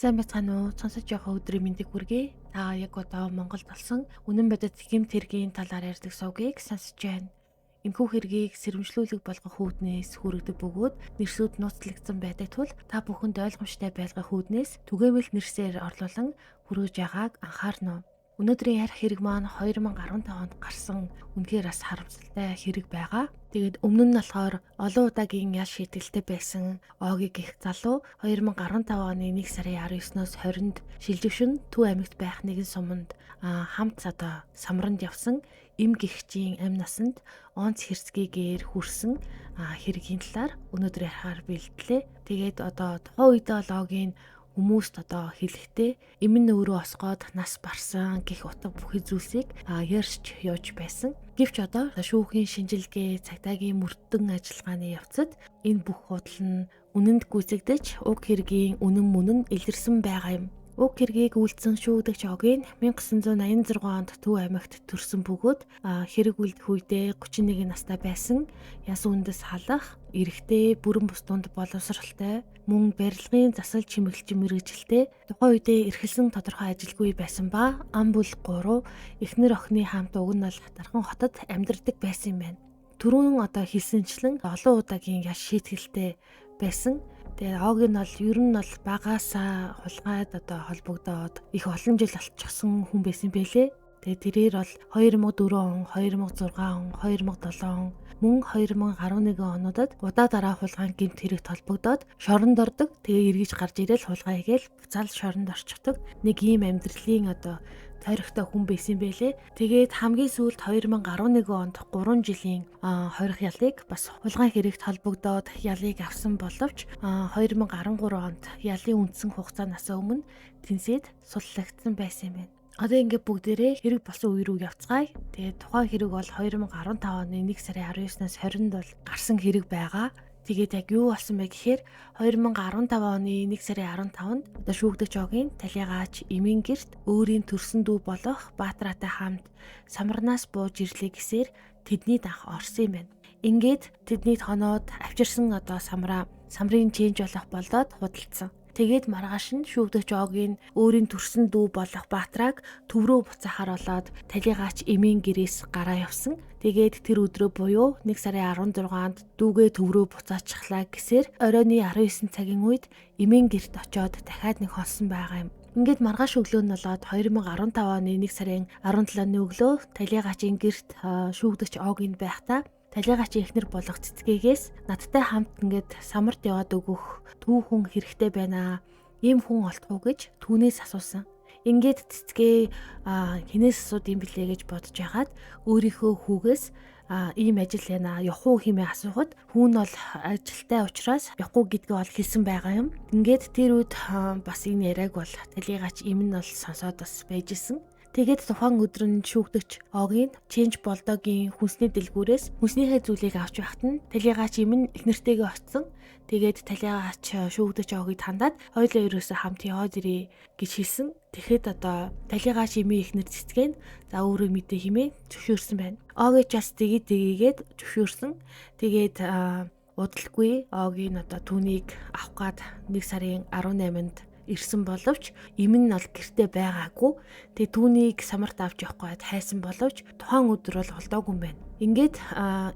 Сайн байцгаана уу? Сонсож байгаа өдрийн мэндийг хүргэе. Та яг одоо Монголд болсон үнэн бодит гэмт хэргийн талаар ярьдаг сувгийг сонсож байна. Энэхүү хэргийг сэрэмжлүүлэг болгох үүднээс хүргэдэг бөгөөд нэрсүүд нууцлагдсан байдаг тул та бүхэнд ойлгомжтой байлгах үүднээс түгээмэл нэрсээр орлуулан хүргэж байгааг анхаарна уу? Өнөөдрийн ярих хэрэг маань 2015 онд гарсан үнэхээр бас харамсалтай хэрэг байгаа. Тэгээд өмнө нь болохоор олон удаагийн ял шийтгэлтэй байсан Оги гэх залуу 2015 оны 1 сарын 19-ноос 20-нд шилжигшин Төв аймагт байх нэгэн суманд хамт одоо самранд явсан эм гихчийн амь насанд онц хэрцгийгээр хүрсэн хэргийн талаар өнөөдөр ярихаар бэлтлээ. Тэгээд одоо тухайн үедээ бол Огийн хүмүүст одоо хэлэхдээ эмэн өөрөө осгоод нас барсан гэх утга бүхий зүйлсийг ярьж явж байсан. Гэвч одоо шүүхийн шинжилгээ, цагдаагийн мөрдөн ажиллагааны явцад энэ бүх худал нь үнэнд гүйцэгдэж уг хэргийн үнэн мөн нь илэрсэн байгаа юм. Уг хэргийг үйлдсэн шүүгдэгч Огийн 1986 онд Төв аймагт төрсэн бөгөөд хэрэг үлдэх үедээ 31 настай байсан. Яс үндэс халах, эрэгтэй, бүрэн бус дунд боловсралтай, мөн барилгын засал чимэглэлчин мэргэжилтэй, тухайн үедээ эрхэлсэн тодорхой ажилгүй байсан ба ам бүл 3 эхнэр охины хамт уг нь бол Дархан хотод амьдардаг байсан юм байна. Түрүүн одоо хэлсэнчлэн олон удаагийн ял шийтгэлтэй байсан. Тэгээ Ог нь бол ер нь бол багаасаа хулгайд одоо холбогдоод их олон жил олчихсон хүн байсан бэлээ. Тэгээ тэрээр бол 2004 он, 2006 он, 2007 он, мөн 2011 онуудад удаа дараа хулгайн гэмт хэрэгт холбогдоод шоронд ордог. Тэгээ эргэж гарч ирээл хулгай хийгээл буцаал шоронд орчихдог. Нэг ийм амьдралын одоо тойрогтой хүн байсан бэлээ. Тэгээд хамгийн сүүлд 2011 онд 3 жилийн хорих ялыг бас хулгайн хэрэгт холбогдоод ялыг авсан боловч 2013 онд ялын үндсэн хугацаанаас өмнө тэнсээд суллагдсан байсан юм байна. Одоо ингээд бүгдээрээ хэрэг болсон үе рүү явцгаая. Тэгээд тухайн хэрэг бол 2015 оны 1 сарын 19-наас 20-нд бол гарсан хэрэг байгаа. Тэгээд яг юу болсон бэ гэхээр 2015 оны 1 сарын 15-нд одоо шүүгдэгч Огийн талигаач эмийн герт өөрийн төрсөн дүү болох Баатараатай хамт самарнаас бууж ирлээ гэсээр тэдний анх орсон юм байна. Ингээд тэдний тоноод авчирсан одоо самраа самрын ченж болох болдоод худалдсан. Тэгээд маргааш нь шүүгдэгч Огийн өөрийн төрсөн дүү болох Баатрааг төв рүү буцаахаар болоод талигаач эмийн гэрээс гараа явсан. Тэгээд тэр өдрөө буюу 1 сарын 16-нд дүүгээ төв рүү буцаачихлаа гэсээр оройн 19 цагийн үед эмийн гэрт очиод дахиад нэг холсон байгаа юм. Ингээд маргааш өглөө нь болоод 2015 оны 1 сарын 17-ны өглөө талигачийн гэрт шүүгдэгч Огийн байхдаа талигачийн эхнэр болох цэцгэгээс надтай хамт ингээд самарт яваад өгөх төв хүн хэрэгтэй байна. Ийм хүн олдох уу гэж түүнээс асуусан. Ингээд цэцгээ хинээс асууд юм блэ гэж бодож байгаад өөрийнхөө хүүгээс ийм ажил байна явах уу хэмээн асуухад хүн бол ажилтай учраас явахгүй гэдгээ бол хэлсэн байгаа юм. Ингээд тэр үед бас энэ яриаг бол талигаач им нь бол сонсоод бас байж исэн. Тэгээд тухайн өдөр нь шүүгдэгч Огийн Ченж Болдогийн хүнсний дэлгүүрээс хүнснийхээ зүйлийг авч байхад нь талигаач им нь эхнэртэйгээ очсон. Тэгээд талигаач шүүгдэгч Огийг хандаад хоёулаа ерөөсөө хамт яваад ирээ гэж хэлсэн. Тэгэхэд одоо талигаач имийн эхнэр цэцгэн за өөрөө мэдээ хэмээн зөвшөөрсөн байна. Огийг ч бас тгий тгийгээд зөвшөөрсөн. Тэгээд удалгүй Огийн одоо түүнийг авах гад 1 сарын 18-нд ирсэн боловч эм нь бол гэрте байгаагүй. Тэгээ түүнийг самарт авч явах гээд хайсан боловч тухайн өдөр бол олдоогүй юм байна. Ингээд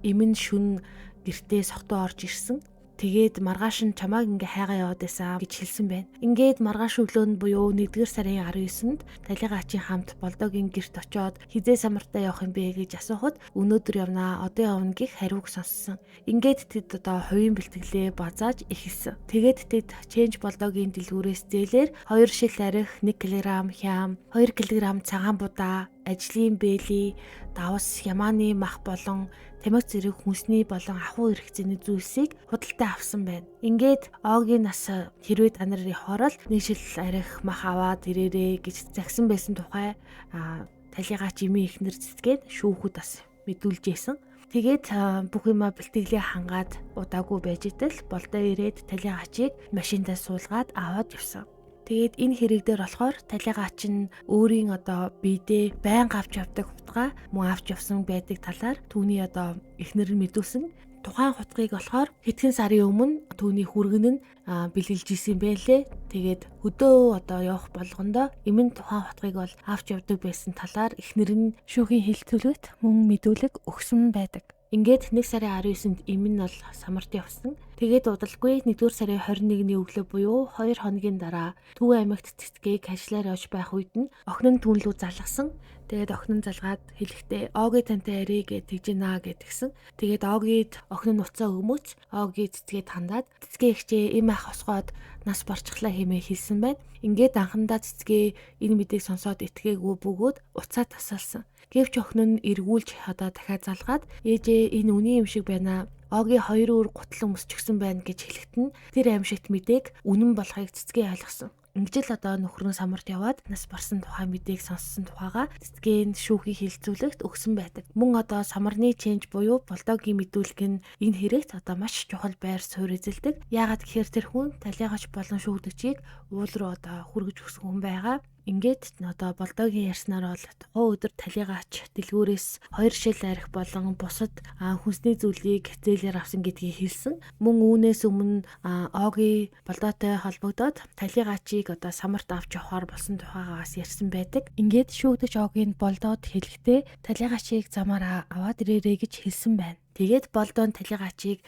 эм нь шүн гэртээ сохтоо орж ирсэн. Тэгээд маргааш нь чамааг ингээ хайгаа яваад байсан гэж хэлсэн байна. Ингээд маргааш өглөө нь буюу 1-р сарын 19-нд талигачийн хамт Болдогийн гэрт очиод хизээ самартаа явах юм бэ гэж асуухад өнөөдөр явнаа, одоо явна гэх хариуг сонссон. Ингээд тэд одоо хувийн бэлтгэлээ базааж эхэлсэн. Тэгээд тэд Ченж Болдогийн дэлгүүрээс зээлээр 2 шил арх, 1 кг хям, 2 кг цагаан будаа, ажлын бэли, давс, ямааны мах болон тамхи зэрэг хүнсний болон ахуй хэрэгцээний зүйлсийг худалдаа авсан байна. Ингээд Огийн нас хэрвээ та нар явахаар л нэг шил арх мах аваад ирээрээ гэж загсан байсан тухай талигаач эмийн эхнэр цэцгээд шүүхэд бас мэдүүлж исэн. Тэгээд бүх юма бэлтгэлээ хангаад удаагүй байж идэл Болдоо ирээд талигачийг машиндаа суулгаад аваад явсан. Тэгээд энэ хэрэг дээр болохоор талигаач нь өөрийн одоо биедээ байнга авч явдаг хутгаа мөн авч явсан байдаг талаар түүний одоо эхнэр нь мэдүүлсэн. Тухайн хутгийг болохоор хэдхэн сарын өмнө түүний хүргэн нь бэлгэлж исэн байлээ. Тэгээд хөдөө одоо явах болгондоо эмэн тухайн хутгийг бол авч явдаг байсан талаар эхнэр нь шүүхийн хилцүүлэгт мөн мэдүүлэг өгсөн байдаг. Ингээд 1 сарын 19-нд эмэн нь бол самарт явсан. Тэгээд удалгүй 1-р сарын 21-ний өглөө буюу 2 хоногийн дараа Төв аймагт цэцгийг ажиллаар явж байх үед нь охин нь түүн лүү залгасан. Тэгээд охин нь залгаад хэлэхдээ "Оги тантай ярий" гэж тэгж гинэ гэдгсэн. Тэгээд Огид охин нь уцаа өгмөц Оги цэцгээд хандаад цэцгээ ихчээ эм ах осгоод нас барчглаа хэмээн хэлсэн байна. Ингээд анхандаа цэцгээ энэ мэдээг сонсоод итгээгүй бөгөөд уцаа тасалсан. Гэвч охин нь эргүүлж одоо дахиад залгаад ээжээ энэ үний юм шиг байна. Оги хоёр өөр гутлан өмсчихсэн байна гэж хэлэхэд нь тэр аимшигт мэдээг үнэн болохыг цэцгээ ойлгосон. Ингэж л одоо нөхөр нь самарт яваад нас барсан тухай мэдээг сонссон тухайга цэцгийн шүүхийн хилцүүлэгт өгсөн байдаг. Мөн одоо самарны ченж буюу болдоогийн мэдүүлэг нь энэ хэрэгт одоо маш чухал байр суурь эзэлдэг. Яагаад гэхээр тэр хүн талигач болон шүүгдэгчийг уул руу одоо хүргэж өгсөн хүн байгаа. Ингээд одоо болдоогийн ярьснаар бол тухайн өдөр талигаач дэлгүүрээс 2 шил арх болон бусад хүнсний зүйлийг зээлээр авсан гэдгийг хэлсэн. Мөн үүнээс өмнө Оги болдоотой холбогдоод талигаачийг одоо самарт авч явахаар болсон тухайгаас ярьсан байдаг. Ингээд шүүгдэгч Огийн болдоод хэлэхдээ талигаачийг замаараа аваад ирээрэй гэж хэлсэн байна. Тэгээд болдоон талигаачийг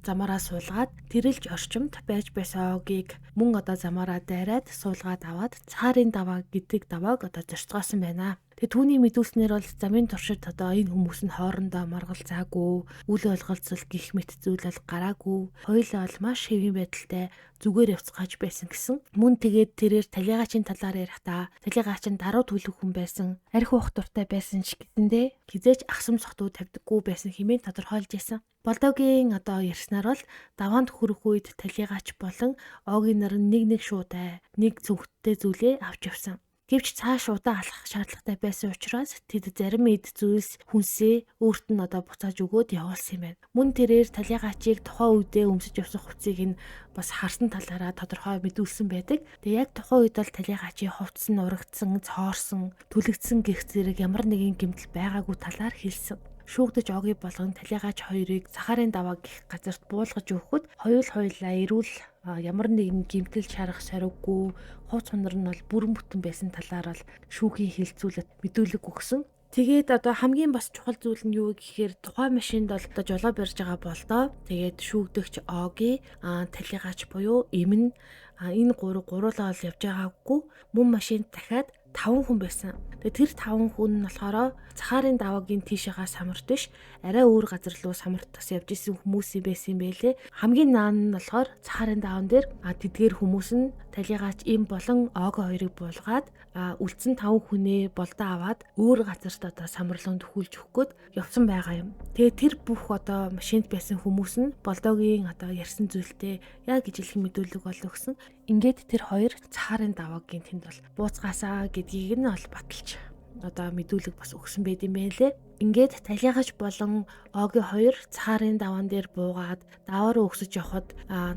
замаараа суулгаад тэрэлж орчимд байж байсан Огийг мөн одоо замаараа дайраад суулгаад аваад цаарын даваа гэдэг давааг одоо зорцгоосон байна. Тэгээ түүний мэдүүлснээр бол замын туршид одоо энэ хүмүүс нь хоорондоо маргалзаагүй, үл ойлголцол гих мэт зүйл бол гараагүй, хоёулаа бол маш хэвийн байдалтай зүгээр явцгааж байсан гэсэн. Мөн тэгээд тэрээр талигаачийн талаар ярихдаа талигаач нь даруй төлөв хүн байсан, архи уух дуртай байсан ч гэсэндээ хизээч ахсам сохтуу тавьдаггүй байсан хэмээн тодорхойлж байсан. Болдоогийн одоо ярьснаар бол даваанд хүрэх үед талигаач болон Огийн нар нэг нэг шуудай, нэг цөвхттэй зүйлээ авч явсан. Гэвч цааш удаан алхах шаардлагатай байсан учраас тэд зарим эд зүйлс хүнсээ өөрт нь одоо буцааж өгөөд явуулсан юм байна. Мөн тэрээр талигаачийг тухайн үедээ өмсөж явсан хувцсыг нь бас харсан талаараа тодорхой мэдүүлсэн байдаг. Тэгээ яг тухайн үед бол талигаачийн хувцас нь урагдсан, цоорсон, түлэгдсэн гэх зэрэг ямар нэгэн гэмтэл байгаагүй талаар хэлсэн. Шүүгдэж Оги болгон талигаач хоёрыг Сахарын даваа гэх газарт буулгаж өгөхөд хоёулаа эрүүл ямар нэгэн гэмтэл шарах сориггүй, хувц хунар нь бол бүрэн бүтэн байсан талаар бол шүүхийн хилцүүлэлт мэдүүлэг өгсөн. Тэгээд одоо хамгийн бас чухал зүйл нь юу гэхээр тухайн машинд бол одоо жолоо барьж байгаа болдоо. Тэгээд шүүгдэгч Оги, талигаач буюу эмэн энэ гуруулаа бол явж байгаагүй. Мөн машинд дахиад 5 хүн байсан. Тэгээ тэр 5 хүн нь болохоор Сахарын даваагийн тийшээгаа самарт биш, арай өөр газар руу самарт бас явж исэн хүмүүс юм байсан юм байлээ. Хамгийн наан нь болохоор Сахарын даваан дээр тэдгээр хүмүүс нь талигаач эм болон Ого хоёрыг буулгаад үлдсэн 5 хүнээ болдоо аваад өөр газарт одоо самарлан төхүүлж өгөх гээд явсан байгаа юм. Тэгээ тэр бүх одоо машинд байсан хүмүүс нь болдоогийн одоо ярьсан зүйлтэй яг ижилхэн мэдүүлэг бол өгсөн. Ингээд тэр хоёр Сахарын даваагийн тэнд бол бууцгаасаа гэдгийг нь бол баталж одоо мэдүүлэг бас өгсөн байд юм байна лээ. Ингээд талигаач болон Оги хоёр Сахарын даваан дээр буугаад даваа руу өксөж явхад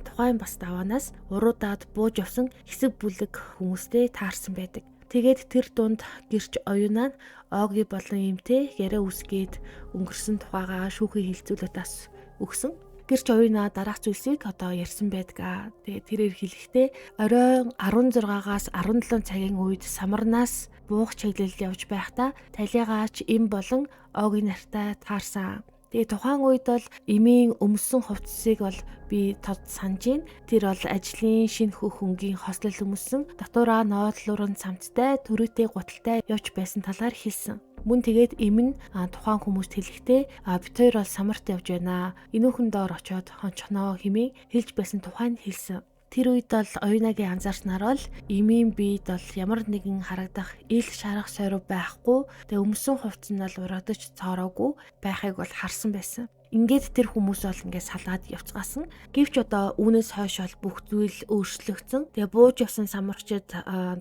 тухайн бас даваанаас уруудаад бууж явсан хэсэг бүлэг хүмүүстэй таарсан байдаг. Тэгээд тэр дунд гэрч оюунаа Оги болон эмтэй яриа үсгээд өнгөрсөн тухайгаа шүүхийн хилцүүлэлт бас өгсөн. Гэрч оюунаа дараах зүйлсийг одоо ярьсан байдаг. Тэгээд тэрээр хэлэхдээ оройн 16-аас 17 цагийн үед самарнаас буух чиглэлд явж байхдаа талигаач эм болон Огийн нартай таарсан. Тэгээ тухайн үед бол эмийн өмссөн хувцсыг бол би тод санаж байна. Тэр бол ажлын шинэ хөх хөнгийн хослол өмссөн, дотоороо нооллуурын цамцтай, төрөөтэй гуталтай явж байсан талаар хэлсэн. Мөн тэгээд эм нь тухайн хүмүүст хэлэхдээ бит хоёр бол самарт явж байна. Энүүхэн доор очиод хончхоноо хэмээн хэлж байсан тухайд хэлсэн. Тэр үед бол оюунагийн анзаарснаар бол эмийн биед бол ямар нэгэн харагдах ил шарах сойруу байхгүй. Тэгээ өмсөн хувцас нь бол урагдаж цоороогүй байхыг бол харсан байсан. Ингээд тэр хүмүүс бол ингээд салаад явцгаасан. Гэвч одоо үүнээс хойш бол бүх зүйл өөрчлөгдсөн. Тэгээ бууж явсан самарчид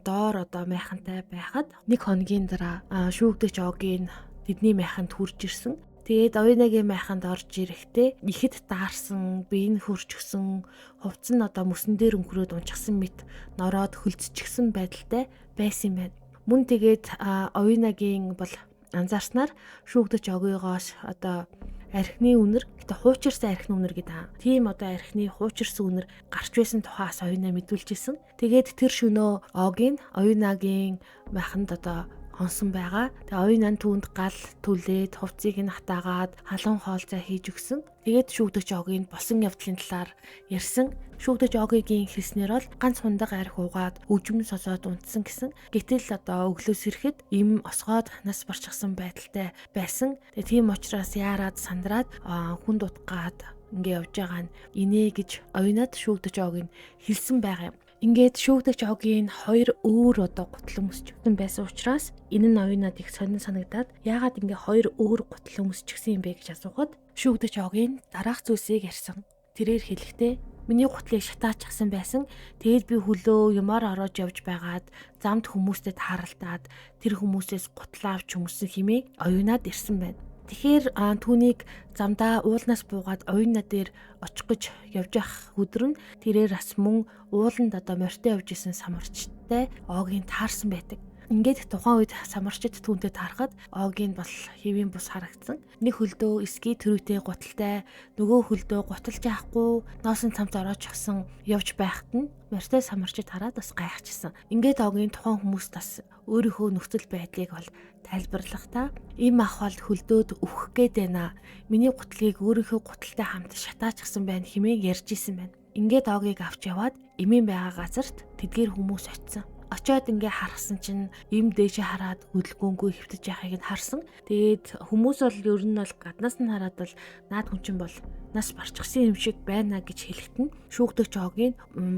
доор одоо майхантай байхад нэг хоногийн дараа шүүгдэгч Огийн тэдний майханд хүрж ирсэн. Тэгээд оюунагийн майханд орж ирэхдээ ихэд даарсан, бие нь хөрчгсөн, хувцас нь одоо мөсөн дээр өнгөрөөд унчсан мэт нороод хөлдчихсөн байдалтай байсан юм байна. Мөн тэгээд оюунагийн бол анзаарснаар шүүгдэж Огигоос одоо Архины үнэр, гэтээ хуучирсан архины үнэр гэдэг. Тийм одоо архины хуучирсан үнэр гарч байсан тухай бас оюунаа мэдүүлж исэн. Тэгээд тэр шөнөө Огийн оюунагийн майханд одоо хонсон байгаа. Тэгээ оюунаа түүнд гал түлээд хувцсыг нь хатаагаад халуун хоол зай хийж өгсөн. Тэгээд шүүгдэгч Огийн болсон явдлын талаар ярьсан. Шүүгдэгч Огигийн хэлснээр бол ганц хундаг арх уугаад өжим сосоод унтсан гэсэн. Гэтэл одоо өглөөс ирэхэд им осгоод нас барчихсан байдалтай байсан. Тэгээ тийм учраас яарад сандраад хүн дутгаад ингээ явж байгаа нь инээ гэж оюунаад шүүгдэгч Огийн хэлсэн байгаа юм. Ингээд шүүгдэгч Огийн хоёр өөр одоо гутал өмсчихсэн байсан учраас энэ нь оюунаад их сонин санагдаад яагаад ингээ хоёр өөр гутал өмсчихсэн юм бэ гэж асуухад шүүгдэгч Огийн дараах зүйлсийг ярьсан. Тэрээр хэлэхдээ миний гутлыг шатаачихсан байсан. Тэгээд би хөлөө юмар ороож явж байгаад замд хүмүүстэй тааралдаад тэр хүмүүсээс гутлаа авч өмссөн хэмээн оюунаад ирсэн байна. Тэгэхээр түүнийг замдаа уулнаас буугаад оюунаа дээр очих гэж явж явах өдөр нь тэрээр бас мөн ууланд одоо морьтой явж исэн самарчтай Огийн таарсан байдаг. Ингээд тухайн үед самарчид түүнтэй таарахад Огийн бол хэвийн бус харагдсан. Нэг хөлдөө эски төрүүтэй гуталтай, нөгөө хөлдөө гуталж яахгүй ноосон цамц ороочихсон явж байхад нь морьтой самарчид хараад бас гайхчихсан. Ингээд Огийн тухайн хүмүүс бас өөрийнхөө нөхцөл байдлыг бол тайлбарлахдаа им ах бол хөлдөөд үхэх гээд байна. Миний гутлыг өөрийнхөө гуталтай хамт шатаачихсан байна хэмээн ярьж исэн байна. Ингээд Огийг авч яваад эмийн байгаа газарт тэдгээр хүмүүс очисон. Очоод ингээ харсан чинь им дээшээ хараад хөдөлгөөнгүй хэвтэж яхахыг нь харсан. Тэгээд хүмүүс бол ер нь бол гаднаас нь хараад бол наад хүн чинь бол нас барчихсан юм шиг байна гэж хэлэхэд нь шүүгдэгч Огийн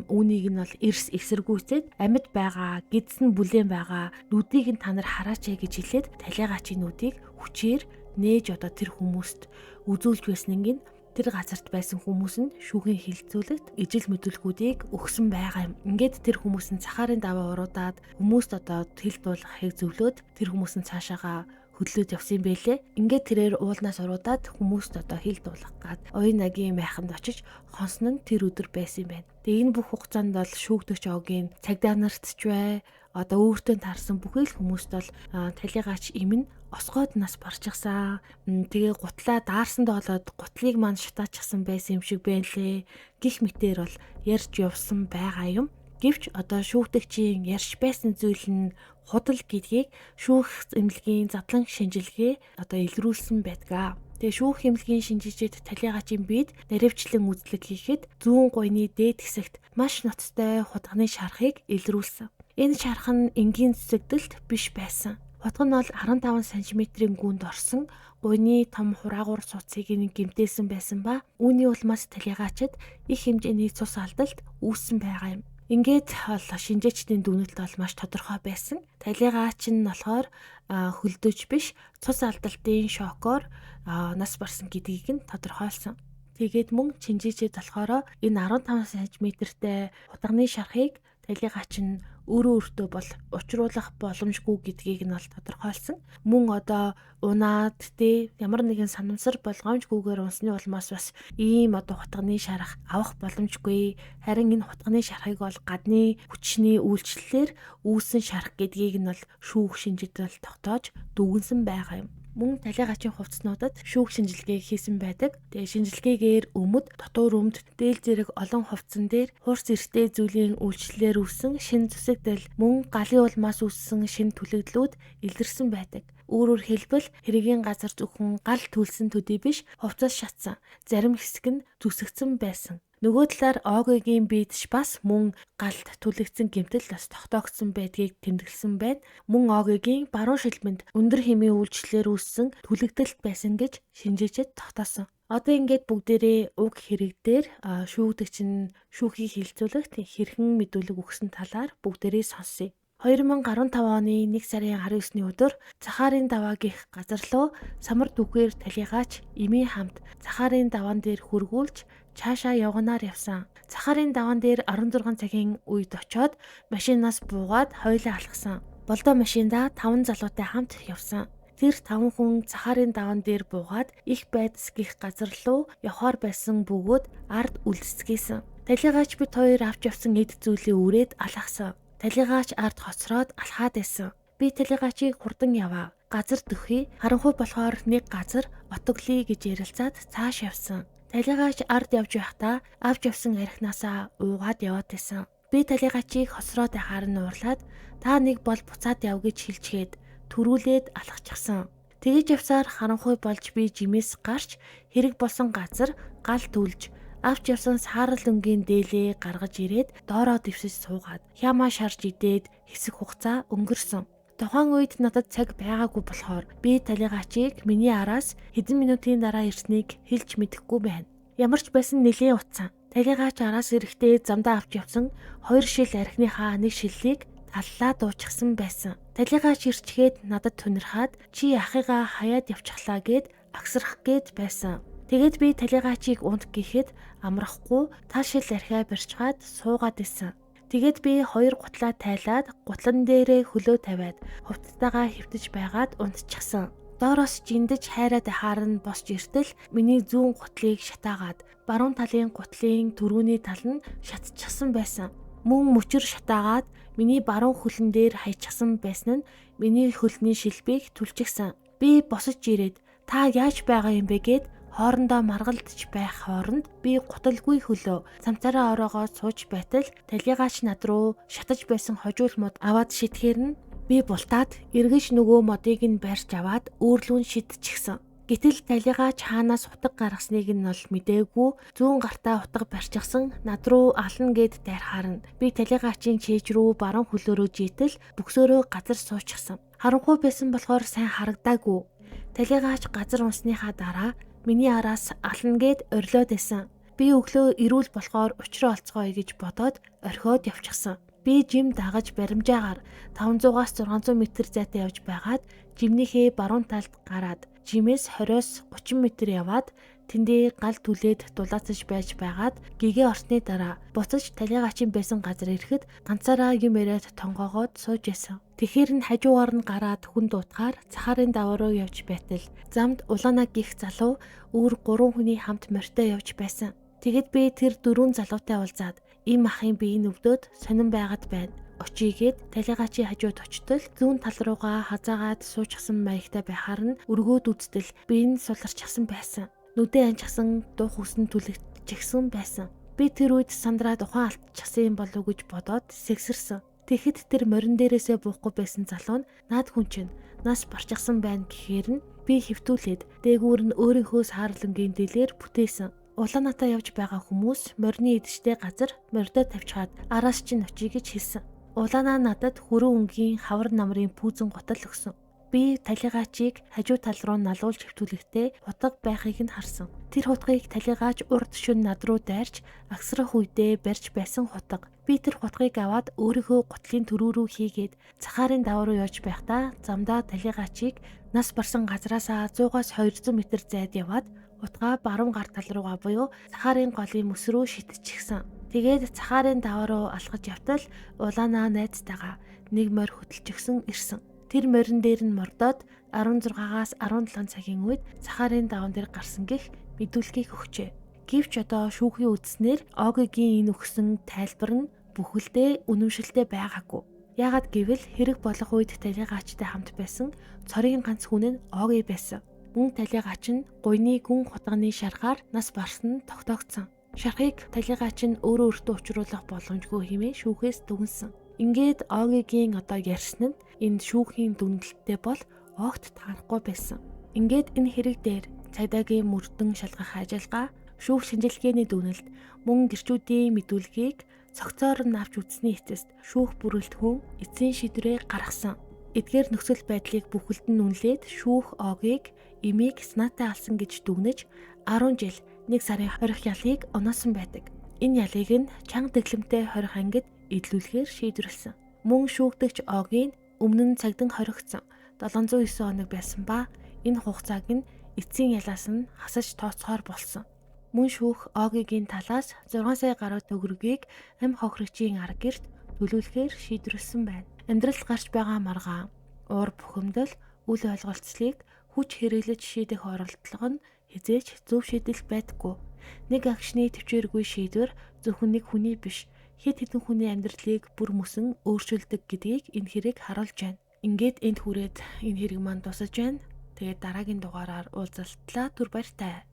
үүнийг нь бол эрс эсэргүүцээд амьд байгаа, гидс нь бүлээн байгаа, нүдийг нь та нар хараач гэж хэлээд талигаачийн нүдийг хүчээр нээж одоо тэр хүмүүст үзүүлж байсан нь тэр газарт байсан хүмүүс нь шүүхийн хилцүүлэгт ижил мэдүүлгүүдийг өгсөн байгаа юм. Ингээд тэр хүмүүс нь цахаарын даваа уруудаад хүмүүст одоо хил дуулгахыг зөвлөөд тэр хүмүүс нь цаашаага хөдлөөд явсан юм бэлээ. Ингээд тэрээр уулнаас уруудаад хүмүүст одоо хил дуулгах гад оюунагийн майханд очиж хонсон нь тэр өдөр байсан юм байна. Тэгээ энэ бүх хугацаанд бол шүүгдэгч Огийн цагдаа нарт ч бай, одоо өөртөө таарсан бүхэл хүмүүст бол талигач им нь осгоод нас барчихсан. Тэгээ гутлаа даарсандаа болоод гутлыг маань шатаачихсан байсан юм шиг байна лээ. Гих мэтээр бол ярьж явсан байгаа юм. Гэвч одоо шүүгдэгчийн ярьж байсан зүйл нь худал гэдгийг шүүх эмнэлгийн задлан шинжилгээ одоо илрүүлсэн байдгаа. Тэгээ шүүх эмнэлгийн шинжижид талигаачийн бид наривчлан үзлэг хийхэд зүүн гуйны дээд хэсэгт маш ноцтой хутганы шархыг илрүүлсэн. Энэ шарх нь энгийн зүсэгдэлт биш байсан. Хутга нь бол 15 см-ийн гүнд орсон гуйны том хураагуур суцыг нь гэмтээсэн байсан ба үүний улмаас талигаачид их хэмжээний цус алдалт үүссэн байгаа юм. Ингээд бол шинжээчдийн дүгнэлт бол маш тодорхой байсан. Талигаач нь болохоор хөлдөж биш цус алдалтын шокоор нас барсан гэдгийг нь тодорхойлсон. Тэгээд мөн шинжээчид болохоор энэ 15 см-тэй хутганы шархыг талигаач нь өөрөө өөртөө бол учруулах боломжгүй гэдгийг нь бол тодорхойлсон. Мөн одоо унаад те ямар нэгэн санамсар болгоомжгүйгээр унсны улмаас бас ийм одоо хутганы шарах авах боломжгүй. Харин энэ хутганы шарахыг бол гадны хүчний үйлчлэлээр үүссэн шарах гэдгийг нь бол шүүх шинжид бол тогтоож дүгнсэн байгаа юм. Мөн талигаачийн хувцснуудад шүүх шинжилгээг хийсэн байдаг. Тэгээ шинжилгээгээр өмд, дотуур өмд, дээл зэрэг олон хувцсан дээр хурц эрстэй зүйлийн үйлчлэлээр үүссэн шин зүсэгдэл, мөн галын улмаас үүссэн шин түлэгдлүүд илэрсэн байдаг. Өөрөөр хэлбэл хэргийн газар зөвхөн гал түлсэн төдий биш хувцас шатсан. Зарим хэсэг нь зүсэгдсэн байсан. Нөгөө талаар Огигийн биед бас мөн галд түлэгдсэн гэмтэл бас тогтоогдсон байдгийг тэмдэглэсэн байна. Мөн Огигийн баруун шилмэнд өндөр химийн үйлчлэлээр үүссэн түлэгдэлт байсан гэж шинжээчид тогтоосон. Одоо ингээд бүгдээрээ уг хэрэг дээр шүүгдэгч нь шүүхийг хилцүүлэгт хэрхэн мэдүүлэг өгсөн талаар бүгдээрээ сонсъё. 2015 оны 1 сарын 19-ний өдөр Захарын даваа гих газар руу самар дүүхээр талигаач эмийн хамт Захарын даваан дээр хөргүүлж цаашаа явганаар явсан. Захарын даваан дээр 16 цагийн үед очоод машинаас буугаад хоёулаа алхсан. Болдоо машиндаа 5 залуутай хамт явсан. Тэр 5 хүн Захарын даваан дээр буугаад их байдас гих газар руу явхаар байсан бөгөөд ард үлдсгээсэн. Талигаач бит хоёр авч явсан эд зүйлээ үрээд алхасан. Талигаач ард хоцроод алхаад байсан. Би талигаачийг хурдан яваа. газар дөхий, харанхуй болохоор нэг газар отоглоё гэж ярилцаад цааш явсан. Талигаач ард явж байхдаа авч явсан архинаасаа уугаад яваад байсан. Би талигаачийг хосроод байхаар нь уурлаад та нэг бол буцаад яв гэж хэлчихэд төрүүлээд алхачихсан. Тэгэж явсаар харанхуй болж би жимээс гарч хэрэг болсон газар гал түлж авч явсан саарал өнгийн дээлээ гаргаж ирээд доороо дэвсэж суугаад хямаа шарж идээд хэсэг хугацаа өнгөрсөн. Тухайн үед надад цаг байгаагүй болохоор би талигаачийг миний араас хэдэн минутын дараа ирснийг хэлж мэдэхгүй байна. Ямар ч байсан нэлээд утсан. Талигаач араас ирэхдээ замдаа авч явсан 2 шил архиныхаа нэг шиллийг таллаа дуучихсан байсан. Талигаач ирчгээд надад түнэрхаад чи ахыгаа хаяад явчихлаа гэд агсрах гээд байсан. Тэгээд би талигаачийг унт гэхэд амрахгүй тал шил архиа барьчгаад суугаад исэн. Тэгээд би 2 гутлаа тайлаад гутлан дээрээ хөлөө тавиад хувцастайгаа хэвтэж байгаад унтчихсан. Доороос жиндэж хайраад байхаар нь босч иртэл миний зүүн гутлыг шатаагаад баруун талын гутлын түрүүний тал нь шатчихсан байсан. Мөн мөчөр шатаагаад миний баруун хөлн дээр хаячихсан байсан нь миний хөлний шилбийг түлчихсэн. Би босож ирээд та яаж байгаа юм бэ гэд хоорондоо маргалдаж байх хооронд би гуталгүй хөлөө цамцаараа ороогоо сууж байтал талигаач над руу шатаж байсан хожуул мод аваад шидэхээр нь би бултаад эргэж нөгөө модыг нь барьж аваад өөрлүүн шидчихсэн. Гэтэл талигаач хаанаас утга гаргасныг нь бол мдээгүй зүүн гартаа утга барьчихсан над руу ална гэд дайрхаар нь би талигаачийн чээж рүү баруун хөлөөрөө жийтэл бөксөөрөө газар суучихсан. Харанхуй байсан болохоор сайн харагдаагүй. Талигаач газар унсныхаа дараа миний араас ална гэд орилоод байсан. Би өглөө эрүүл болохоор учраа олцгоё гэж бодоод орхиод явчихсан. Би жим дагаж баримжаагаар 500-аас 600 м зайтай явж байгаад жимнийхээ баруун талд гараад жимээс 20-оос 30 м яваад тэндээ гал түлээд дулаацаж байж байгаад гэгээ орсны дараа буцаж талигаачийн байсан газар ирэхэд ганцаараа юм яриад тонгоогоод сууж байсан. Тэгэхээр нь хажуугаар нь гараад хүн дуутахаар Захарын даваа руу явж байтал замд Улаана гих залуу өөр 3 хүний хамт морьтой явж байсан. Тэгэд би тэр 4 залуутай уулзаад им ахын биеийн өвдөд сонин байгаад байна. Очийгээд талигаачийн хажууд очтол зүүн тал руугаа хазаагаад суучихсан маягтай байхаар нь өргөөд үзтэл би нь суларчихсан байсан. Нүдээ анчсан дух хүсэн түлэгдчихсэн байсан. Би тэр үед сандраад ухаан алдчихсан юм болов уу гэж бодоод сэгсэрсэн. Тэгэхэд тэр морин дээрээсээ буухгүй байсан залуу нь наад хүн чинь нас барчихсан байна гэхээр нь би хэвтүүлээд дээгүүр нь өөрийнхөө саарлангийн дэлээр бүтээсэн. Улаанаатай явж байгаа хүмүүс морины идэгчтэй газар мордоо тавьчихад араас чинь очие гэж хэлсэн. Улаанаа надад хөрөн өнгийн хавар намрын пүүзэн гутал өгсөн. Би талигаачийг хажуу тал руу налуулж хэвтүүлэхдээ хутга байхыг нь харсан. Тэр хутгийг талигаач урд шөнө над руу дайрч агсрах үедээ барьж байсан хутга. Би тэр хутгийг аваад өөрийнхөө гутлын төрөө рүү хийгээд Захарын даваа руу явж байхдаа замдаа талигаачийг нас барсан газраасаа 100-аас 200 м зайд яваад утгаа баруун гар тал руугаа буюу Захарын голын мөс рүү шидчихсэн. Тэгээд Захарын даваа руу алхаж явтал Улаанаа найзтайгаа нэг морь хөтөлчихсөн ирсэн. Тэр морин дээр нь мордоод 16-аас 17 цагийн үед Захарын даван дээр гарсан гэх мэдүүлгийг өгчээ. Гэвч одоо шүүхийн үзснээр Огигийн энэ өгсөн тайлбар нь бүхэлдээ үнэмшилтэй байгаагүй. Яагаад гэвэл хэрэг болох үед талигаачтай хамт байсан цорын ганц хүн нь Оги байсан. Мөн талигаач нь гуйны гүн хутганы шаргаар нас барсан нь тогтоогдсон. Шархыг талигаач нь өөрөө өөртөө учруулах боломжгүй хэмээн шүүхээс дүгнсэн. Ингээд Огигийн одоо ярьсан нь энэ шүүхийн дүгнэлттэй бол огт таарахгүй байсан. Ингээд энэ хэрэг дээр цагдаагийн мөрдөн шалгах ажиллагаа, шүүх шинжилгээний дүгнэлт, мөн гэрчүүдийн мэдүүлгийг цогцоор нь авч үзсний эцэст шүүх бүрэлдэхүүн эцсийн шийдвэрээ гаргасан. Эдгээр нөхцөл байдлыг бүхэлд нь үнэлээд шүүх Огийг эмийг санаатай алсан гэж дүгнэж 10 жил 1 сарын хорих ялыг оноосон байдаг. Энэ ялыг нь чанга дэглэмтэй хорих ангид эдлүүлэхээр шийдвэрлэсэн. Мөн шүүгдэгч Огийн өмнө нь цагдан хоригдсон 709 хоног байсан ба энэ хугацааг нь эцсийн ялаас нь хасаж тооцохоор болсон. Мөн шүүх Огигийн талаас 6 сая гаруй төгрөгийг амь хохирогчийн арга гэрт төлүүлэхээр шийдвэрлэсэн байна. Амьдралд гарч байгаа маргаан, уур бухимдал, үл ойлголцлыг хүч хэрэглэж шийдэх оролдлого нь хэзээ ч зөв шийдэл байдаггүй. Нэг агшны төвчээргүй шийдвэр зөвхөн нэг хүний биш, хэд хэдэн хүний амьдралыг бүр мөсөн өөрчилдөг гэдгийг энэ хэрэг харуулж байна. Ингээд энд хүрээд энэ хэрэг маань дуусаж байна. Тэгээд дараагийн дугаараар уулзалтлаа, түр баяртай.